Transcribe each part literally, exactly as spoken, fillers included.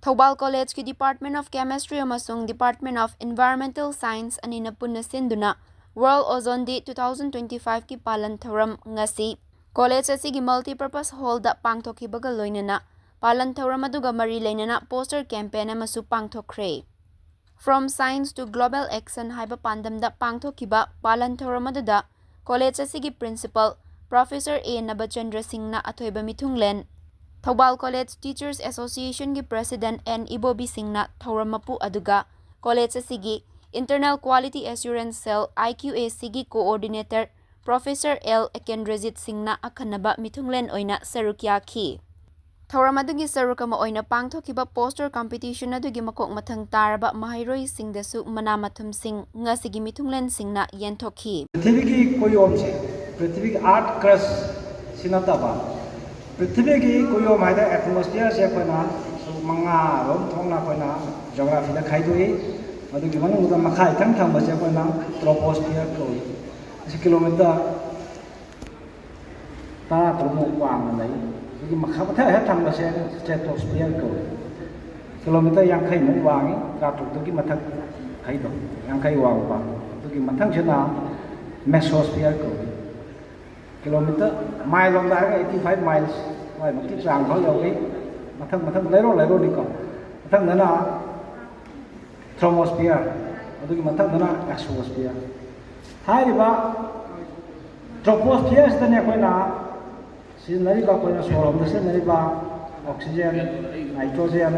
ꯊꯧꯕꯥꯜ ꯀꯣꯂꯦꯖꯀꯤ Department of Chemistry ꯑꯃꯁꯨꯡ Department of Environmental Science ꯑꯅꯤꯅ ꯄꯨꯟꯅ ꯁꯤꯟꯗꯨꯅ World Ozone Day two thousand twenty-five ꯀꯤ ꯄꯥꯂꯟ ꯊꯧꯔꯝ ꯉꯁꯤ ꯀꯣꯂꯦꯖ ꯑꯁꯤꯒꯤ Multipurpose Hall ꯗ ꯄꯥꯡꯊꯣꯛꯈꯤꯕꯒ ꯂꯣꯏꯅꯅ ꯄꯥꯂꯟ ꯊꯧꯔꯝ ꯑꯗꯨꯒ ꯃꯔꯤ ꯂꯩꯅꯅ poster campaign ꯑꯃꯁꯨ ꯄꯥꯡꯊꯣꯛꯈ꯭ꯔꯦ꯫ From Science to Global Action ꯍꯥꯏꯕ ꯄꯥꯟꯗꯝꯗ ꯄꯥꯡꯊꯣꯛꯈꯤꯕ ꯄꯥꯂꯟ ꯊꯧꯔꯝ ꯑꯗꯨꯗ ꯀꯣꯂꯦꯖ ꯑꯁꯤꯒꯤ Principal Professor ꯑꯦ ꯅꯕꯆꯟꯗ꯭ꯔ ꯁꯤꯡꯅ ꯑꯊꯣꯏꯕ ꯃꯤꯊꯨꯡꯂꯦꯟ, ꯊꯧꯕꯥꯜ ꯀꯣꯂꯦꯖ Teachers Association ꯒꯤ President ꯑꯦꯟ ꯏꯕꯣꯕꯤ ꯁꯤꯡꯅ ꯊꯧꯔꯝ ꯃꯄꯨ ꯑꯗꯨꯒ ꯀꯣꯂꯦꯖ ꯑꯁꯤꯒꯤ Internal Quality Assurance Cell, I Q A C ꯒꯤ Coordinator Professor ꯑꯦꯜ ꯑꯦꯀꯦꯟꯗ꯭ꯔꯖꯤꯠ ꯁꯤꯡꯅ ꯑꯈꯟꯅꯕ ꯃꯤꯊꯨꯡꯂꯦꯟ ꯑꯣꯏꯅ ꯁꯔꯨꯛ ꯌꯥꯈꯤ꯫ ꯊꯧꯔꯝ ꯑꯗꯨꯒꯤ ꯁꯔꯨꯛ ꯑꯃ ꯑꯣꯏꯅ ꯄꯥꯡꯊꯣꯛꯈꯤꯕ poster competition ꯑꯗꯨꯒꯤ ꯃꯀꯣꯛ ꯃꯊꯪ ꯇꯥꯔꯕ ꯃꯍꯩꯔꯣꯏꯁꯤꯡꯗꯁꯨ ꯃꯅꯥ ꯃꯊꯨꯝꯁꯤꯡ ꯉꯁꯤꯒꯤ ꯃꯤꯊꯨꯡꯂꯦꯟꯁꯤꯡꯅ ꯌꯦꯟꯊꯣꯛꯈꯤ꯫ ꯄ꯭ꯔꯤꯊꯤꯕꯤꯒꯤ ꯀꯣꯌꯣꯝꯁꯦ, ꯄ꯭ꯔꯤꯊꯤꯕꯤꯒꯤ earth crust ꯁꯤ ꯅꯠꯇꯕ, ꯄ꯭ꯔꯤꯊꯤꯕꯤꯒꯤ ꯀꯣꯌꯣꯝ ꯍꯥꯏꯗꯤ atmosphere ꯁꯦ ꯑꯩꯈꯣꯏꯅ ꯁꯔꯨꯛ ꯃꯉꯥꯔꯣꯝ ꯊꯣꯛꯅ ꯑꯩꯈꯣꯏꯅ geography ꯗ ꯈꯥꯏꯗꯣꯛꯏ꯫ ꯃꯗꯨꯒꯤ ꯃꯅꯨꯡꯗ ꯃꯈꯥ ꯏꯊꯪ ꯊꯪꯕꯁꯦ ꯑꯩꯈꯣꯏꯅ troposphere ꯀꯧꯏ꯫ ꯃꯁꯤ kilometre ꯇꯔꯥ ꯇꯔꯨꯛꯃꯨꯛ ꯋꯥꯡꯅ ꯂꯩ꯫ ꯑꯗꯨꯒꯤ ꯃꯈꯥ ꯃꯊꯛ ꯍꯦꯛ ꯊꯪꯕꯁꯦ stratosphere ꯀꯧꯏ꯫ Kilometre ꯌꯥꯡꯈꯩꯃꯨꯛ ꯋꯥꯡꯉꯤ, ꯇꯔꯥ ꯇꯔꯨꯛꯇꯨꯒꯤ ꯃꯊꯛ ꯍꯩꯗꯣ, ꯌꯥꯡꯈꯩ ꯋꯥꯡꯕ꯫ ꯑꯗꯨꯒꯤ ꯃꯊꯪꯁꯤꯅ mesosphere ꯀꯧꯏ꯫ Kilometre, mile ꯂꯣꯝꯗ ꯍꯥꯏꯔꯒ eighty five miles ꯑꯗꯨꯋꯥꯏꯃꯨꯛꯀꯤ ꯆꯥꯡ ꯐꯥꯎ ꯌꯧꯏ꯫ ꯃꯊꯪ ꯃꯊꯪ ꯂꯩꯔꯣ ꯂꯩꯔꯣꯅꯤꯀꯣ꯫ ꯃꯊꯪꯗꯅ thermosphere, ꯑꯗꯨꯒꯤ ꯃꯊꯪꯗꯅ exosphere꯫ ꯍꯥꯏꯔꯤꯕ troposphere ꯁꯤꯗꯅꯦ ꯑꯩꯈꯣꯏꯅ ꯁꯤꯖꯤꯟꯅꯔꯤꯕ, ꯑꯩꯈꯣꯏꯅ ꯁꯣꯔ ꯍꯣꯟꯕꯗ ꯁꯤꯖꯤꯟꯅꯔꯤꯕ oxygen, nitrogen,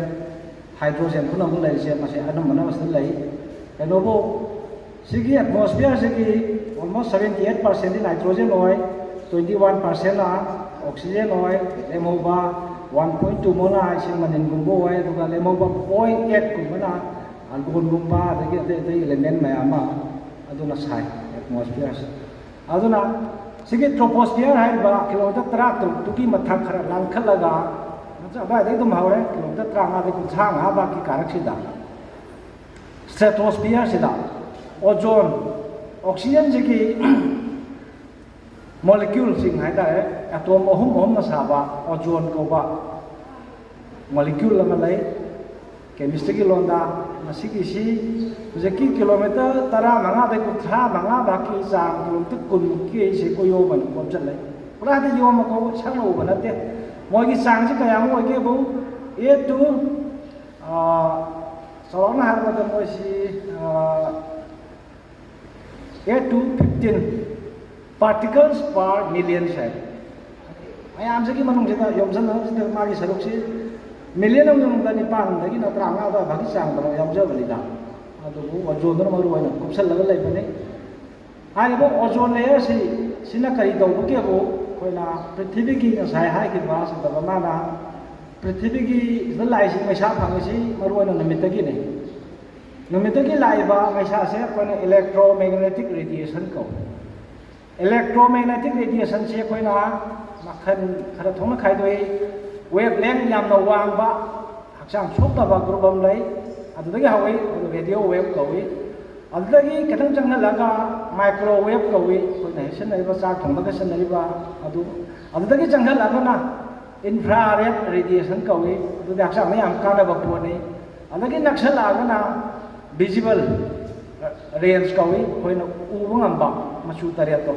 hydrogen ꯄꯨꯝꯅꯃꯛ ꯂꯩꯔꯤꯁꯦ ꯃꯁꯤ ꯑꯅꯝꯕꯅ ꯃꯁꯤꯗ ꯂꯩ꯫ ꯀꯩꯅꯣꯕꯨ, ꯁꯤꯒꯤ atmosphere ꯁꯤꯒꯤ almost seventy eight percent ꯗꯤ nitrogen ꯑꯣꯏ, twenty one percent ꯅ oxygen ꯑꯣꯏ, ꯂꯦꯝꯍꯧꯕ one point two ꯃꯨꯛꯅ ꯏꯁꯤꯡ ꯃꯅꯤꯟꯒꯨꯝꯕ ꯑꯣꯏ, ꯑꯗꯨꯒ ꯂꯦꯝꯍꯧꯕ point eight ꯀꯨꯝꯕꯅ argon ꯒꯨꯝꯕ, ꯑꯗꯒꯤ ꯑꯇꯩ ꯑꯇꯩ element ꯃꯌꯥꯝ ꯑꯃ ꯑꯗꯨꯅ ꯁꯥꯏ atmosphere ꯁꯦ꯫ ꯑꯗꯨꯅ ꯁꯤꯒꯤ troposphere ꯍꯥꯏꯔꯤꯕ kilometre ꯇꯔꯥ ꯇꯔꯨꯛꯇꯨꯒꯤ ꯃꯊꯛ ꯈꯔ ꯂꯥꯟꯈꯠꯂꯒ, ꯑꯗꯨꯋꯥꯏꯗꯒꯤ ꯑꯗꯨꯝ ꯍꯧꯔꯦ, kilometre ꯇꯔꯥꯃꯉꯥꯗꯒꯤ ꯀꯨꯟꯊ꯭ꯔꯥ ꯃꯉꯥ ꯐꯥꯎꯒꯤ ꯀꯥꯔꯛꯁꯤꯗ, stratosphere ꯁꯤꯗ ozone, oxygen ꯁꯤꯒꯤ molecule ꯁꯤꯡ ꯍꯥꯏꯇꯥꯔꯦ, atom ꯑꯍꯨꯝ ꯑꯍꯨꯝꯅ ꯁꯥꯕ ozone ꯀꯧꯕ molecule ꯑꯃ ꯂꯩ꯫ ꯀꯦꯃꯤꯁꯇ꯭ꯔꯤꯒꯤ ꯂꯣꯟꯗ ꯃꯁꯤꯒꯤꯁꯤ ꯍꯧꯖꯤꯛꯀꯤ ꯀꯤꯂꯣꯃꯤꯇꯔ ꯇꯔꯥꯃꯉꯥꯗꯒꯤ ꯀꯨꯟꯊ꯭ꯔꯥ ꯃꯉꯥ ꯐꯥꯎꯀꯤ ꯆꯥꯡ, ꯀꯤꯂꯣꯃꯤꯇꯔ ꯀꯨꯟꯃꯨꯛꯀꯤ ꯑꯩꯁꯦ ꯀꯣꯏꯌꯣꯝ ꯑꯣꯏꯅ ꯀꯣꯞꯁꯤꯜꯂꯦ꯫ ꯄꯨꯔꯥꯗꯤ ꯌꯣꯝꯃꯀꯣ ꯁꯛꯅ ꯎꯕ ꯅꯠꯇꯦ꯫ ꯃꯣꯏꯒꯤ ꯆꯥꯡꯁꯤ ꯀꯌꯥꯃꯨꯛ ꯑꯣꯏꯒꯦꯕꯨ, ꯑꯦ ꯇꯨ, ꯆꯥꯎꯔꯥꯛꯅ ꯍꯥꯏꯔꯕꯗ ꯃꯣꯏꯁꯤ A two fifteen particles per million ꯍꯥꯏ꯫ ꯃꯌꯥꯝꯁꯤꯒꯤ ꯃꯅꯨꯡꯁꯤꯗ ꯌꯣꯝꯁꯤꯟꯅꯕꯁꯤꯗ ꯃꯥꯒꯤ ꯁꯔꯨꯛꯁꯤ ꯃꯤꯂꯤꯌꯟ ꯑꯃꯒꯤ ꯃꯅꯨꯡꯗ ꯅꯤꯄꯥꯟꯗꯒꯤꯅ ꯇꯔꯥꯃꯉꯥ ꯑꯗꯨꯋꯥꯏ ꯐꯥꯎꯒꯤ ꯆꯥꯡꯗ ꯌꯥꯎꯖꯕꯅꯤꯗ꯫ ꯑꯗꯨꯕꯨ ꯑꯣꯖꯣꯟꯗꯨꯅ ꯃꯔꯨ ꯑꯣꯏꯅ ꯀꯨꯞꯁꯜꯂꯒ ꯂꯩꯕꯅꯤ꯫ ꯍꯥꯏꯔꯤꯕ ꯑꯣꯖꯣꯟ ꯂꯦꯌꯔꯁꯤ, ꯁꯤꯅ ꯀꯔꯤ ꯇꯧꯕꯒꯦꯕꯨ, ꯑꯩꯈꯣꯏꯅ ꯄ꯭ꯔꯤꯊꯤꯕꯤꯒꯤ ꯉꯁꯥꯏ ꯍꯥꯏꯈꯤꯕ ꯁꯤꯗꯕ ꯃꯥꯅ ꯄ꯭ꯔꯤꯊꯤꯕꯤꯒꯤ ꯁꯤꯗ ꯂꯥꯛꯏꯁꯤ ꯃꯩꯁꯥ ꯐꯪꯉꯤꯁꯤ ꯃꯔꯨ ꯑꯣꯏꯅ ꯅꯨꯃꯤꯠꯇꯒꯤꯅꯤ꯫ ꯅꯨꯃꯤꯠꯇꯒꯤ ꯂꯥꯛꯏꯕ ꯃꯩꯁꯥꯁꯦ ꯑꯩꯈꯣꯏꯅ electromagnetic radiation ꯀꯧꯏ꯫ Electromagnetic radiationꯁꯦ ꯑꯩꯈꯣꯏꯅ ꯃꯈꯜ ꯈꯔ ꯊꯣꯛꯅ ꯈꯥꯏꯗꯣꯛꯏ꯫ Wavelength ꯌꯥꯝꯅ ꯋꯥꯡꯕ, ꯍꯛꯆꯥꯡ ꯁꯣꯛꯇꯕ group ꯑꯃ ꯂꯩ, ꯑꯗꯨꯗꯒꯤ ꯍꯧꯏ, ꯑꯗꯨ radio wave ꯀꯧꯏ꯫ ꯑꯗꯨꯗꯒꯤ ꯈꯤꯇꯪ ꯆꯪꯍꯜꯂꯒ microwave ꯀꯧꯏ, ꯑꯩꯈꯣꯏꯅ ꯍꯦꯛ ꯁꯤꯖꯤꯟꯅꯔꯤꯕ, ꯆꯥꯛ ꯊꯣꯡꯕꯗ ꯁꯤꯖꯤꯟꯅꯔꯤꯕ ꯑꯗꯨ꯫ ꯑꯗꯨꯗꯒꯤ ꯆꯪꯍꯜꯂꯒꯅ infrared radiation ꯀꯧꯏ, ꯑꯗꯨꯗꯤ ꯍꯛꯆꯥꯡꯗ ꯌꯥꯝ ꯀꯥꯟꯅꯕ ꯄꯣꯠꯅꯤ꯫ ꯑꯗꯒꯤ ꯅꯛꯁꯜꯂꯛꯑꯒꯅ visible range ꯀꯧꯏ, ꯑꯩꯈꯣꯏꯅ ꯎꯕ ꯉꯝꯕ ꯃꯆꯨ ꯇꯔꯦꯠꯇꯣ꯫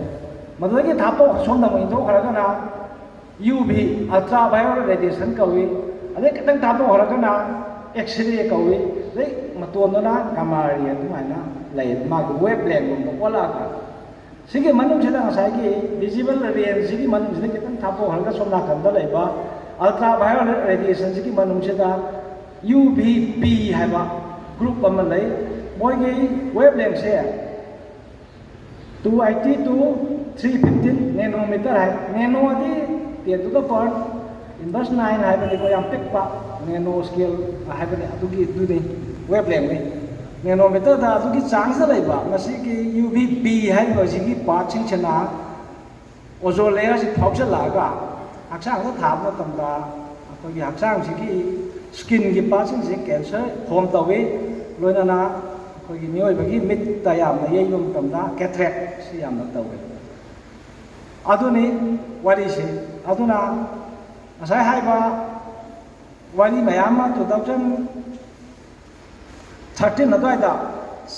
ꯃꯗꯨꯗꯒꯤ ꯊꯥꯞꯇꯣꯛ, ꯁꯣꯝꯗ ꯑꯃꯨꯛ ꯏꯟꯊꯣꯛꯈ꯭ꯔꯒꯅ UV, ultraviolet radiation ꯀꯧꯏ꯫ ꯑꯗꯩ ꯈꯤꯇꯪ ꯊꯥꯞꯇꯣꯛꯈ꯭ꯔꯒꯅ X-ray ꯀꯧꯏ꯫ ꯑꯗꯩ ꯃꯇꯣꯟꯗꯨꯅ gamma ray ꯑꯗꯨꯃꯥꯏꯅ ꯂꯩ, ꯃꯥꯒꯤ wavelength ꯂꯣꯝꯗ ꯑꯣꯜꯂꯛꯑꯒ꯫ ꯁꯤꯒꯤ ꯃꯅꯨꯡꯁꯤꯗ ꯉꯁꯥꯏꯒꯤ visible rangeꯁꯤꯒꯤ ꯃꯅꯨꯡꯁꯤꯗ ꯈꯤꯇꯪ ꯊꯥꯞꯇꯣꯛꯈ꯭ꯔꯒ ꯁꯣꯝ ꯅꯥꯀꯟꯗ ꯂꯩꯕ ultraviolet radiationꯁꯤꯒꯤ ꯃꯅꯨꯡꯁꯤꯗ UVB ꯍꯥꯏꯕ group ꯑꯃ ꯂꯩ꯫ ꯃꯣꯏꯒꯤ wavelengthꯁꯦ two eighty to three fifteen nanometer high. Nano ꯑꯗꯤ ten to the power inverse nine ꯍꯥꯏꯕꯅꯤꯀꯣ, ꯌꯥꯝ ꯄꯤꯛꯄ, nano scale ꯍꯥꯏꯕꯅꯤ, ꯑꯗꯨꯒꯤ, ꯑꯗꯨꯅꯤ, wavelengthꯅꯤ꯫ Nanometerꯗ ꯑꯗꯨꯒꯤ ꯆꯥꯡꯁꯤꯗ ꯂꯩꯕ ꯃꯁꯤꯒꯤ UVB ꯍꯥꯏꯔꯤꯕ ꯑꯁꯤꯒꯤ partꯁꯤꯡꯁꯤꯅ ozone layerꯁꯤ ꯐꯥꯎꯖꯤꯜꯂꯛꯑꯒ ꯍꯛꯆꯥꯡꯗ ꯊꯥꯕ ꯃꯇꯝꯗ ꯑꯩꯈꯣꯏꯒꯤ ꯍꯛꯆꯥꯡꯁꯤꯒꯤ skinꯒꯤ partꯁꯤꯡꯁꯤ cancer form ꯇꯧꯏ꯫ ꯂꯣꯏꯅꯅ ꯑꯩꯈꯣꯏꯒꯤ ꯃꯤꯑꯣꯏꯕꯒꯤ ꯃꯤꯠꯇ ꯌꯥꯝꯅ ꯌꯩꯕ ꯃꯇꯝꯗ cataractꯁꯤ ꯌꯥꯝꯅ ꯇꯧꯏ꯫ ꯑꯗꯨꯅꯤ ꯋꯥꯔꯤꯁꯤ꯫ ꯑꯗꯨꯅ ꯉꯁꯥꯏ ꯍꯥꯏꯕ ꯋꯥꯔꯤ ꯃꯌꯥꯝ ꯑꯃ two thousand ꯊꯥꯔꯇꯤꯟ ꯑꯗꯨꯋꯥꯏꯗ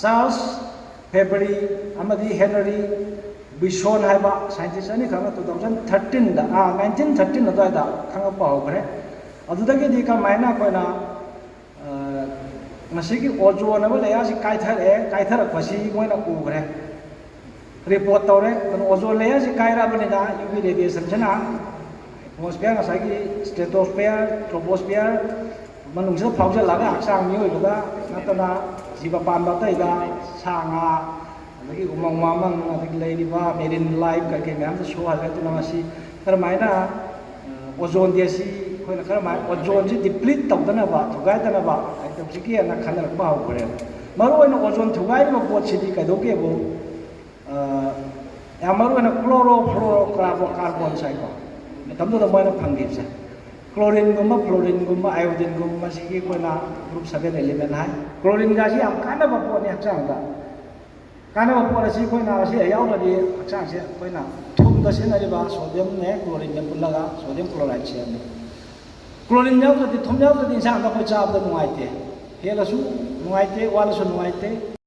ꯆꯥꯔꯜꯁ ꯐꯦꯕꯔꯤ ꯑꯃꯗꯤ ꯍꯦꯅꯔꯤ ꯕꯤꯁꯣꯟ ꯍꯥꯏꯕ ꯁꯥꯏꯟꯇꯤꯁ ꯑꯅꯤꯈꯛꯅ ꯇꯨ ꯊꯥꯎꯖꯟ ꯊꯥꯔꯇꯤꯟꯗ, ꯑꯥ, ꯅꯥꯏꯟꯇꯤꯟ ꯊꯥꯔꯇꯤꯟ ꯑꯗꯨꯋꯥꯏꯗ ꯈꯪꯉꯛꯄ ꯍꯧꯈ꯭ꯔꯦ꯫ ꯑꯗꯨꯗꯒꯤꯗꯤ ꯀꯃꯥꯏꯅ ꯑꯩꯈꯣꯏꯅ, ꯑ, ꯉꯁꯤꯒꯤ ꯑꯣꯖꯣꯟ ꯍꯥꯏꯕ ꯂꯦꯌꯔꯁꯤ ꯀꯥꯏꯊꯔꯛꯑꯦ, ꯀꯥꯏꯊꯔꯛꯄꯁꯤ ꯃꯣꯏꯅ ꯎꯈ꯭ꯔꯦ, ꯔꯤꯄꯣꯔꯠ ꯇꯧꯔꯦ꯫ ꯑꯗꯨꯅ ꯑꯣꯖꯣꯟ ꯂꯦꯌꯔꯁꯤ ꯀꯥꯏꯔꯛꯑꯕꯅꯤꯅ ꯌꯨ ꯚꯤ ꯔꯦꯗꯤꯌꯦꯁꯟꯁꯤꯅ ꯑꯦꯠꯃꯣꯁꯐꯤꯌꯔ, ꯉꯁꯥꯏꯒꯤ ꯁ꯭ꯇ꯭ꯔꯦꯇꯣꯁꯐꯤꯌꯔ, ꯇ꯭ꯔꯣꯄꯣꯁꯐꯤꯌꯔ ꯃꯅꯨꯡꯁꯤꯗ ꯐꯥꯎꯖꯜꯂꯒ ꯍꯛꯆꯥꯡ ꯃꯤꯑꯣꯏꯕꯗ ꯅꯠꯇꯅ ꯖꯤꯕ ꯄꯥꯟꯕ ꯑꯇꯩꯗ, ꯁꯥ ꯉꯥ, ꯑꯗꯒꯤ ꯎꯃꯪ ꯋꯥꯃꯪ, ꯑꯗꯒꯤ ꯂꯩꯔꯤꯕ ꯃꯦꯔꯤꯟ ꯂꯥꯏꯐ ꯀꯩꯀꯩ ꯃꯌꯥꯝꯗ ꯁꯣꯛꯍꯜꯂꯦ꯫ ꯑꯗꯨꯅ ꯃꯁꯤ ꯀꯔꯝꯍꯥꯏꯅ, ꯑ, ꯑꯣꯖꯣꯟ ꯗꯦꯁꯤ ꯑꯩꯈꯣꯏꯅ ꯀꯔꯝꯍꯥꯏꯅ ꯑꯣꯖꯣꯟꯁꯤ ꯗꯤꯄ꯭ꯂꯤꯠ ꯇꯧꯗꯅꯕ, ꯊꯨꯒꯥꯏꯗꯅꯕ ꯀꯩꯗꯧꯁꯤꯒꯦꯅ ꯈꯟꯅꯔꯛꯄ ꯍꯧꯈ꯭ꯔꯦꯕ꯫ ꯃꯔꯨꯑꯣꯏꯅ ꯑꯣꯖꯣꯟ ꯊꯨꯒꯥꯏꯔꯤꯕ ꯄꯣꯠꯁꯤꯗꯤ ꯀꯩꯗꯧꯒꯦꯕꯨ, ꯑ, ꯌꯥꯝ ꯃꯔꯨ ꯑꯣꯏꯅ ꯀ꯭ꯂꯣꯔꯣ ꯐ꯭ꯂꯣꯔꯣ ꯀꯥꯔꯕꯣ ꯀꯥꯔꯕꯣꯟ ꯍꯥꯏꯀꯣ, ꯃꯇꯝꯗꯨꯗ ꯃꯣꯏꯅ ꯐꯪꯈꯤꯕꯁꯦ꯫ ꯀ꯭ꯂꯣꯔꯤꯟꯒꯨꯝꯕ, ꯐ꯭ꯂꯣꯔꯤꯟꯒꯨꯝꯕ, ꯑꯥꯏꯑꯣꯗꯤꯟꯒꯨꯝꯕ, ꯃꯁꯤꯒꯤ ꯑꯩꯈꯣꯏꯅ ꯒ꯭ꯔꯨꯞ ꯁꯚꯦꯟ ꯑꯦꯂꯤꯃꯦꯟ ꯍꯥꯏ꯫ ꯀ꯭ꯂꯣꯔꯤꯟꯒꯁꯤ ꯌꯥꯝ ꯀꯥꯟꯅꯕ ꯄꯣꯠꯅꯤ ꯍꯛꯆꯥꯡꯗ꯫ ꯀꯥꯟꯅꯕ ꯄꯣꯠ ꯑꯁꯤ ꯑꯩꯈꯣꯏꯅ ꯑꯁꯤ ꯌꯥꯎꯗ꯭ꯔꯗꯤ ꯍꯛꯆꯥꯡꯁꯦ ꯑꯩꯈꯣꯏꯅ ꯊꯨꯝꯗ ꯁꯤꯖꯤꯟꯅꯔꯤꯕ ꯁꯣꯗꯤꯌꯝꯅꯦ, ꯀ꯭ꯂꯣꯔꯤꯟꯅꯦ ꯄꯨꯜꯂꯒ ꯁꯣꯗꯤꯌꯝ ꯀ꯭ꯂꯣꯔꯥꯏꯗ ꯁꯦꯝꯃꯤ꯫ ꯀ꯭ꯂꯣꯔꯤꯟ ꯌꯥꯎꯗ꯭ꯔꯗꯤ, ꯊꯨꯝ ꯌꯥꯎꯗ꯭ꯔꯗꯤ ꯏꯟꯁꯥꯡꯗ ꯑꯩꯈꯣꯏ ꯆꯥꯕꯗ ꯅꯨꯡꯉꯥꯏꯇꯦ꯫ ꯍꯦꯜꯂꯁꯨ ꯅꯨꯡꯉꯥꯏꯇꯦ, ꯋꯥꯠꯂꯁꯨ ꯅꯨꯡꯉꯥꯏꯇꯦ꯫